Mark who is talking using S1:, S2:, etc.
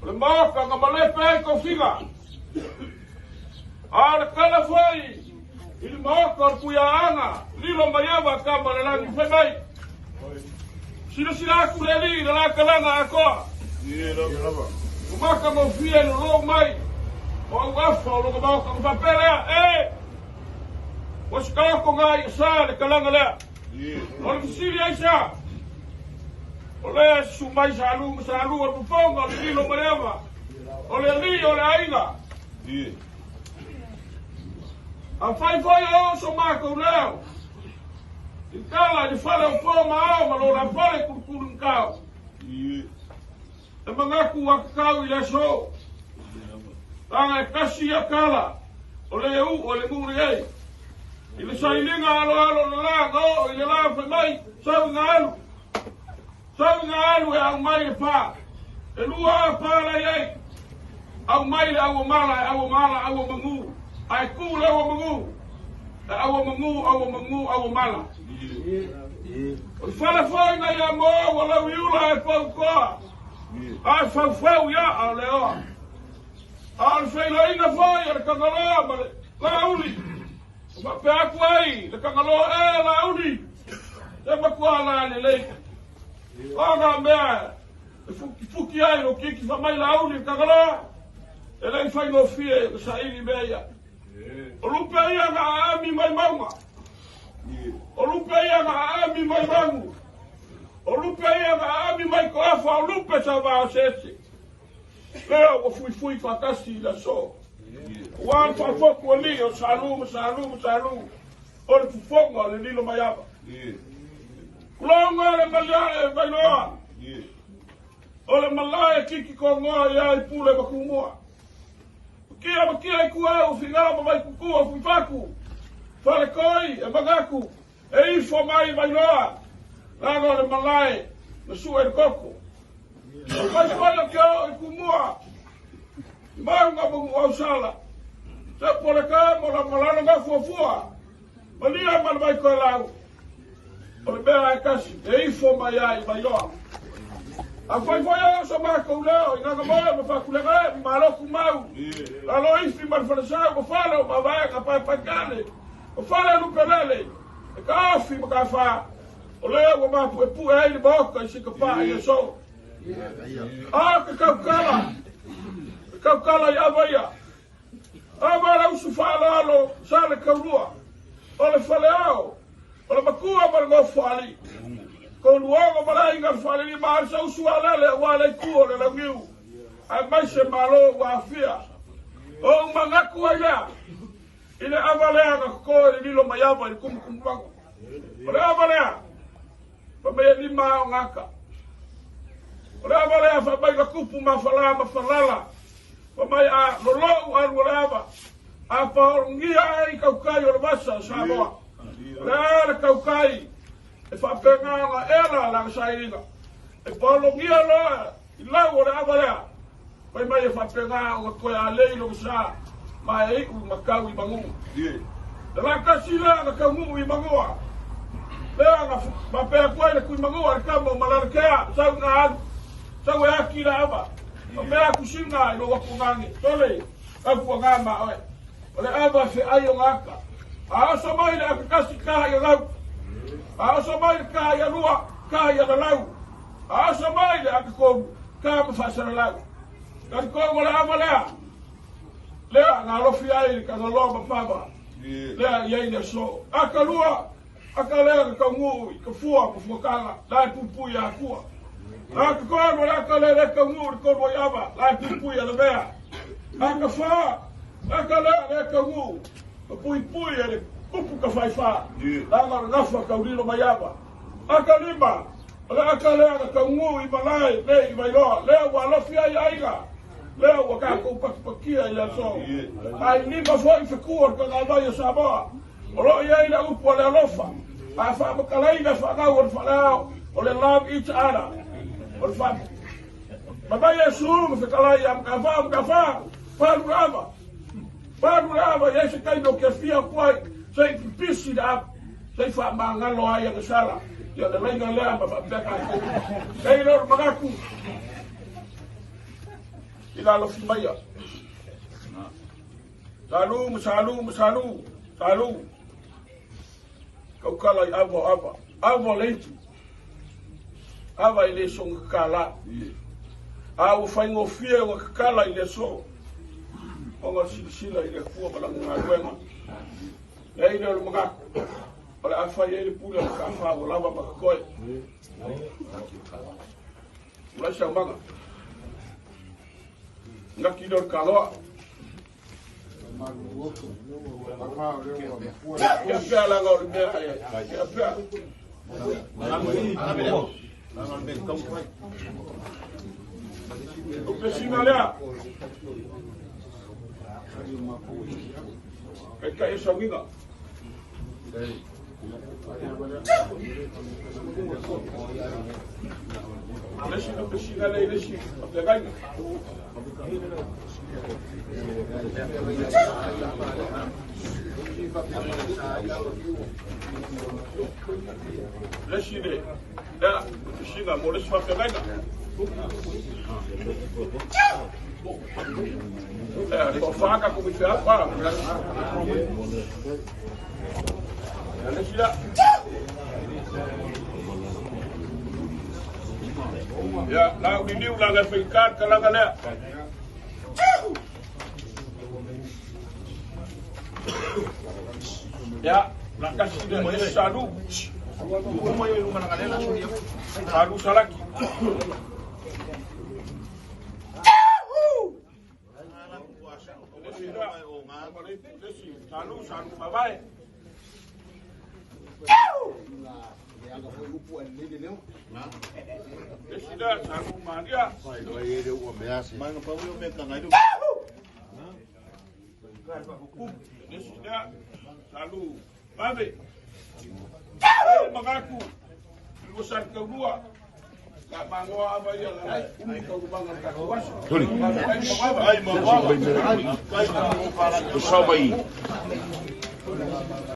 S1: O le maoka na malepe ai tofiga. A o le tala foi i le maoka o le Tuiaana, lilo mai ava tama le lagi fai mai. Silasila atu le alii i le la talaga atoa. Ua matagofie le lou mai o au afa o lona maoka ona faapea lea, E! Ua se taoto na i sa le talaga lea. O le fesili aisea? O lea e susu mai Salu ma Salu o le fofoga o le lilo mai ava o le alii o le aiga. Afai foi e oo so matou leo i tala i le fale o po ma ao ma lo la fale kulukulu ngao. E manatu ua tatau i le aso. Leaga e tasi ia tala o le u o le nuu nei. I le sailiga aloalo o le la na oo i le la fai mai, sau ina alu. Sau ina alu e aumai le pa. E lua a pa la i ai. Aumai le auomala e auomala auomagu. Ae tu le auomagu. E auomagu auomagu auomala. O le fale foi na ia moa ua lau i ula e pau toa. Ae faufau ia a o le oa. A o le feiloaiga foi o le Tagaloa ma le Laauli. O faapea atu ai le Tagaloa, E Laauli, se matua la lelei. O ngā mea e fukifuki ai lo kiki fa mai Laauli le Tagaloa, e le i faigofie na saili mea ia. O lupe ia na aami mai mauga. O lupe ia na aami mai magu. O lupe ia na aami mai toafa. O lupe sa vaoseese. Lea ua fuifui faatasi i le aso. Ua le faafotu alii o Salu ma Salu ma Salu. O le fofoga o le lilo mai ava. Kulonga le maliae Vailoa. O le malae kiki kongoa ia i pule ma kumua. Kia ma kia i kuau whingao ma Waikuku o Fuifaku. Falekoi e Mangaku e ifo mai Vailoa. Laga o le malae na sue le koko. O whai o ke o i kumua. I maunga mo mu ausala. Te pole ka mo la malalo ngā fuafua. Malia ma le vai koe lau. O le mea e kasi, e ifo mai ai i Vailoa. A fai foi au so mākou leo i nganga moe ma whakulega e, ma maloku mau. Lalo ifi ma le whalasau, ma whale o mavaega pae pae kale. Ma whale lupelele, e ka ofi ma ka wha. O lea ua mapuepue ai le maoka i se ka pā i aso. A ke kaukala, ke kaukala i awa ia. Ava le usu faaaloalo sa le kaulua, o le faleao, o le makua ma le nofoalii. Koluogo ma le aiga le falelima a le sausu alele aua le itu o le launiu, aemaise Malo ua aafia. O ou manatu ai lea i le ava lea na toto i le lilo mai ava i le kumukumuaga. O le ava lea, fai mai e lima ao gata. O le ava lea fai mai na tupu ma falā ma falala. Fai mai a lolou alu o le ava, a paologia ai kaukai o le vasa o Samoa. O le a le kaukai e faapena ona ela lana sailiga. E paologia loa i lau o le ava lea, fai mai e faapena ona toe alei lona sa ma e iu ma kau i manu. Le latasi lea na taunuu i Manua, lea na faapea atu ai le Tuimanua i le tama o Malalakea, sau ina alu, sau e aki le ava. Faapea atu sina i lou atuagage, Tole, tautuaga ma oe. O le ava e feai ona ata. A oso mai le ata kasi kaha ia lau. A oso mai le kaha ia lua, kaha ia lalau. A oso mai le ata tolu, kaha ma faasalalau. Talitonu o le ava lea, lea na alofi ai le Tagaloa ma Pava, lea i ai le aso. Ata lua, ata lea na taunuu i ka fua ma fuataga, la e pupui a Akua. Ata tolu, le ata lea le taunuu i le tolu ai ava, la e pupui a Lavea. Ata fa, ata lea le taunuu, ka puipui e le kupu ka whaiwha, la na gafa taulilo mai ava. Ata lima, o le ata lea na taunuu i malae nei i Vailoa, lea ua alofi ai aiga. Lea ua tatou pakipakia i le aso. Ae lima foi fetu o le tagavai o Samoa. O lo o i ai le upu o le alofa. A faamatalaina faagau o le faleao, o le love each other. O le faa... Mamai Iesu ma fetalai ia Matafao, Matafao, palu le ava. Palu le ava, i ai se taimi o ke fia atu ai, se i pipisi le ava, se i faamagalo ai ana sala. Ia le laina lea ma faapea tatou. Ei lea o le manatu. I lalofi maia. Salu ma salu ma salu. Salu. Kaukala i ava o ava. Ava o leitu. Ava i le songa kakala. A ua faigofie ona kakala i le aso. Ona o le silasila i le Atua ma lana galuega. Leai lea o le manatu. O le a fai ai le pule a le taafa ua lava ma totoe. Ulai saumaga. Ngaki lea o le kaloa. Ia pea laga o le mea e. Ia pea. O pesina lea. Kai kai sauiga. Le isi le pesina lea i le isi faafeagaiga. Le isi le lea pesina mo le isi faafeagaiga. Ea, toafa ka ko i feapa. Ea, le isi lea. Ia, lau liliu laga e whaikar ka laga lea. Ia, la kasi le le salu. Salu salaki. Salu, salu mavae. Le sida, salu maria. Le sida, salu vave. Ai magaku. Lua sa kaulua. Ka mangoa ava ia la umi kaulumanga le tatou aso. Ai mawava.
S2: Ai mawava.